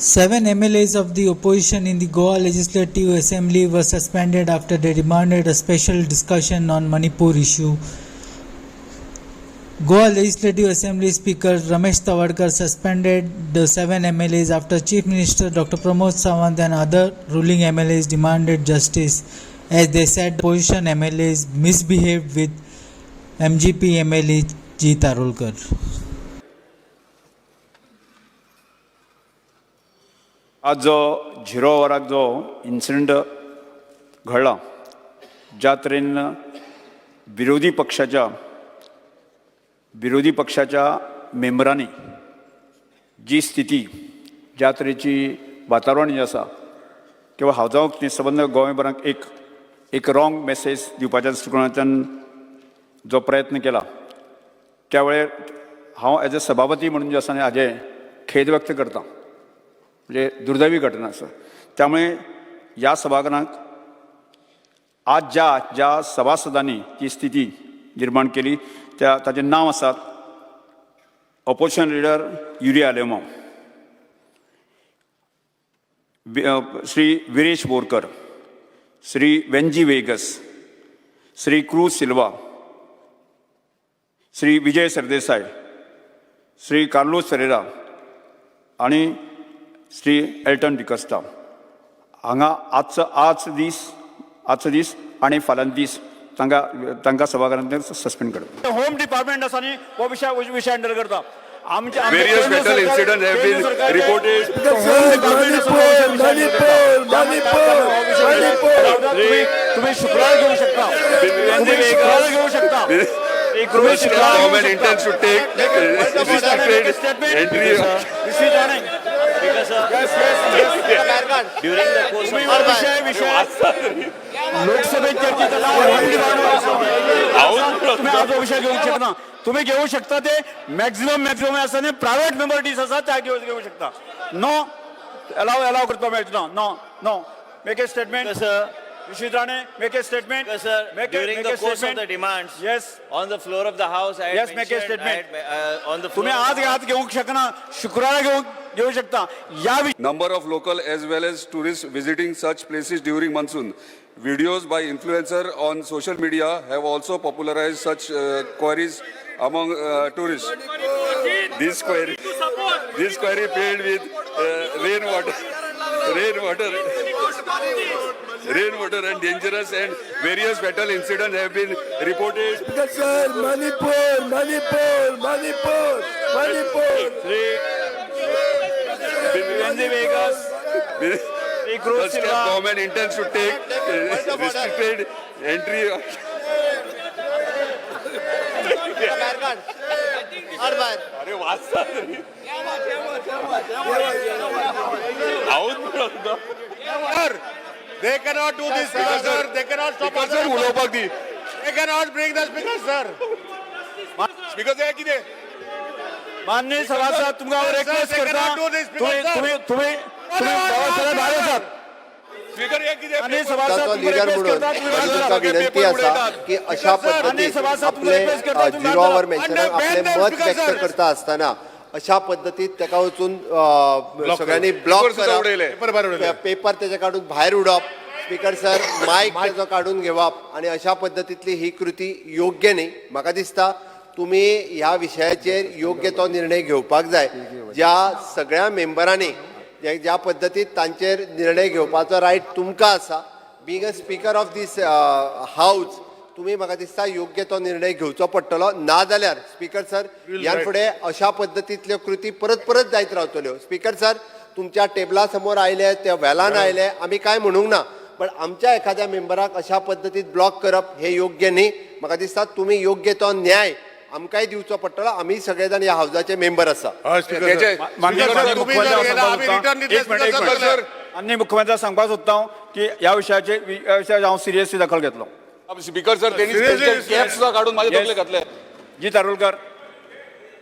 Seven MLAs of the opposition in the Goa Legislative Assembly were suspended after they demanded a special discussion on Manipur issue. Goa Legislative Assembly Speaker Ramesh Tawadkar suspended the seven MLAs after Chief Minister Dr. Pramod Sawant and other ruling MLAs demanded justice, as they said the opposition MLAs misbehaved with MGP MLA G. Tarulkar. आज जो zero वराक जो incident घडला, ज्या तरेन विरोधी पक्षाच्या मेंबरांनी जी स्थिती, ज्या तरेची वातावरण जें आसा किंवा हावजांक न्ही, सबंद गोंयभराक एक एक रॉंग मेसेज दिवपाच्या दृश्टिकोनांतल्यान जो प्रयत्न केला, त्या वेळेर हांव एज अ सभापती म्हणून जे आसा न्ही, हाजें खेद व्यक्त करता. म्हणजे दुर्दैवी घटना आसा. त्यामुळे ह्या सभाघरांत आज ज्या ज्या सभासदांनी ती स्थिती निर्माण केली, त्या ताचें नांव आसात opposition leader Yuri Alemao, Shri Viresh Borkar, Shri Venzy Viegas, Shri Cruz Silva, Shri Vijay Sardesai, Shri Carlos Ferreira आणि श्री एल्टन डिकॉस्ता. हांगा आजचो आज दीस आनी फाल्यां दीस तांकां सभाघरांतल्यान सस्पेंड करप. होम डिपार्टमेंट आसा न्ही, हो विशय हँडल करता. आमच्या Various fatal incidents have been reported. Manipur, Manipur, Manipur, Manipur. तुम्ही शुक्रार घेऊ शकता, तुम्ही शुक्रार घेऊ शकता. The state government intends to take restricted entry. During the course of विषय लोकसभेत चर्चेत आला. होम डिपार्टमेंट, तुम्ही आज हो विषय घेऊ शकना. तुम्ही घेऊ शकता ते मॅक्झिमम आसा न्ही, प्रायव्हेट मेंबर दीस आसा, त्या घेऊ शकता. नो अलाव अलाव करता मेळटलो. No, no, make a statement. Sir, Vishwajit Rane, make a statement. Sir, during the course of the demands Yes. on the floor of the house, I had Yes, make a mentioned, statement. I had, on the floor. तुम्ही आज आज घेऊ शकना, शुक्रारा घेऊ घेऊ शकता या Number of local as well as tourists visiting such places during monsoon. Videos by influencer on social media have also popularized such quarries among tourists. This quarry filled with rainwater and dangerous, and various fatal incidents have been reported. Sir, Manipur, Manipur, Manipur, Manipur. Shri Venzy Vegas, Shri cruise The state Silva. Government intends to take restricted entry. अरे, वाचता तरी. हांवूच म्हणत. They cannot do this, Speaker, sir. Sir. They cannot stop Speaker us. Sir, उलोवपाक दी. They cannot bring the speaker, sir. Speaker sir, कितें? माननीय सभासद, तुमकां हांव Sir, request they करता. Cannot do this, तुम्ही sir. तुम्ही तुम्ही तुम्ही बाबासाहेब भायर आसात. स्पीकर, हे कितें? माननीय सभासद, ताचो तुमकां लिडर रिक्वेस्ट म्हणून करता, तुम्ही म्हजी भायर तुमकां आसात. विनंती आसा की अशा पद्दतीन आपले झिरो our मेन्शनाक आपलें मत व्यक्त करता आसतना अशा पद्दतीत ताका वचून सगळ्यांनी ब्लॉक पेपर सुद्दां उडयले. करप, पेपर तेजे काडून भायर उडोवप, स्पीकर सर, मायक तेजो काडून घेवप आनी अशा पद्दतींतली ही कृती योग्य न्ही. म्हाका दिसता तुमी ह्या विशयाचेर योग्य तो निर्णय घेवपाक जाय. ज्या सगळ्या मेंबरांनी ज्या पद्दतीत तांचेर निर्णय घेवपाचो रायट तुमकां आसा, being a speaker of this house, तुमी म्हाका दिसता योग्य तो निर्णय घेवचो पडटलो. नाजाल्यार स्पीकर सर, ह्यान फुडें अशा पद्दतींतल्यो कृती परत परत जायत रावतल्यो. स्पीकर सर, तुमच्या टेबला समोर आयले, त्या वेलान आयले, आमी कांय म्हणूंक ना, पण आमच्या एखाद्या मेंबराक अशा पद्दतीत ब्लॉक करप हे योग्य न्ही. म्हाका दिसता तुमी योग्य तो न्याय आमकांय दिवचो पडटलो. आमी सगळे जाण ह्या हावजाचे मेंबर आसा. तेचे माननीय Sir, तुम्ही जर गेला, आम्ही return दितले, एक मिनिट, एक speaker, minute. Sir. माननीय मुख्यमंत्र्याक सांगपाक सोदता हांव की ह्या विशयाचेर हांव सिरियसली दखल घेतलो. स्पीकर सर, त्यांनी Seriously, cap सुद्धा काढून माझ्या Yes. तकले घातले. जी तारुलकर,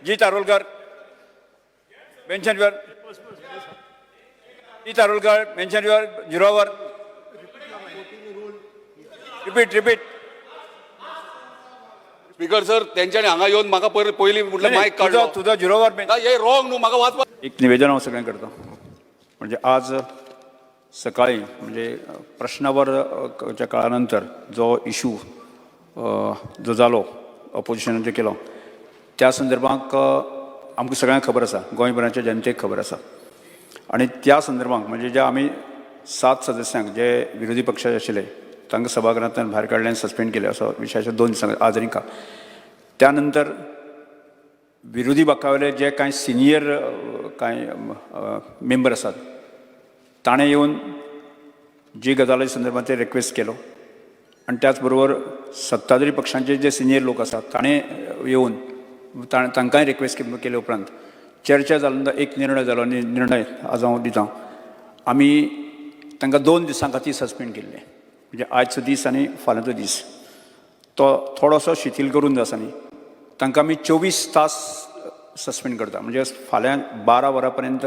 जी तारुलकर, mention your, G Tarulkar, mention your zero hour. Repeat, repeat. Speaker sir, तेंच्यांनी हांगा येवन म्हाका पयलीं म्हटलं मायक काडलो. तुजो झिरो our. ना, हे रॉंग न्हू, म्हाका वाचपाक एक निवेदन हांव सगळ्यांक करता. म्हणजे आज सकाळी म्हणजे प्रश्नावर च्या काळा नंतर जो इशू जो जालो ऑपोजिशनान जो केलो त्या संदर्भाक आमकां सगळ्यांक खबर आसा, गोंयभराच्या जनतेक खबर आसा. आनी त्या संदर्भाक म्हणजे जे आमी 7 सदस्यांक जे विरोधी पक्षाचे आशिल्ले तांकां सभागृहांतल्यान भायर काडले आनी सस्पेंड केले असो विशयाचेर 2 दिसां आज आनी काल. त्या नंतर विरोधी बाकावयले जे कांय सिनियर कांय मेंबर आसात ताणें येवन जी गजाली संदर्भात ते रिक्वेस्ट केलो आनी त्याच बरोबर सत्ताधारी पक्षांचे जे सिनियर लोक आसात ताणें येवन तांकांय रिक्वेस्ट केले उपरांत चर्चा जाल्या नंतर एक निर्णय जालो आनी निर्णय आज हांव दितां. आमी तांकां 2 दिसां खातीर सस्पेंड केल्लें, म्हणजे आयचो दीस आनी फाल्यांचो दीस तो थोडोसो शिथील करून जो आसा न्ही तांकां आमी 24 तास सस्पेंड करता. म्हणजे फाल्यां 12 वरां पर्यंत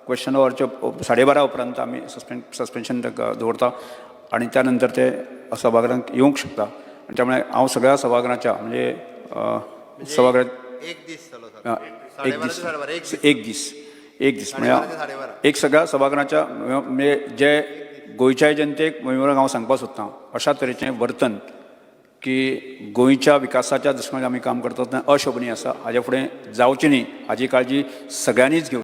क्वेश्चन अवरच्या 12:30 उपरांत आमी सस्पेन्शन तांकां दवरता आनी त्या नंतर ते सभागृहांत येवंक शकता. आनी त्यामुळे हांव सगळ्या सभागृहाच्या म्हणजे सभागृहात एक दीस जालो सर. एक दीस एक दीस एक दीस म्हणजे एक सगळ्या सभागृहाच्या म्हणजे जे गोंयच्या जनतेक गोंयभराक हांव सांगपाक सोदतां अशा तरेचें वर्तन की गोंयच्या विकासाच्या दृश्टीकोनान आमी काम करतात तें अशोभनीय आसा. हाज्या फुडें जावचें न्ही हाजी काळजी सगळ्यांनीच घेवची.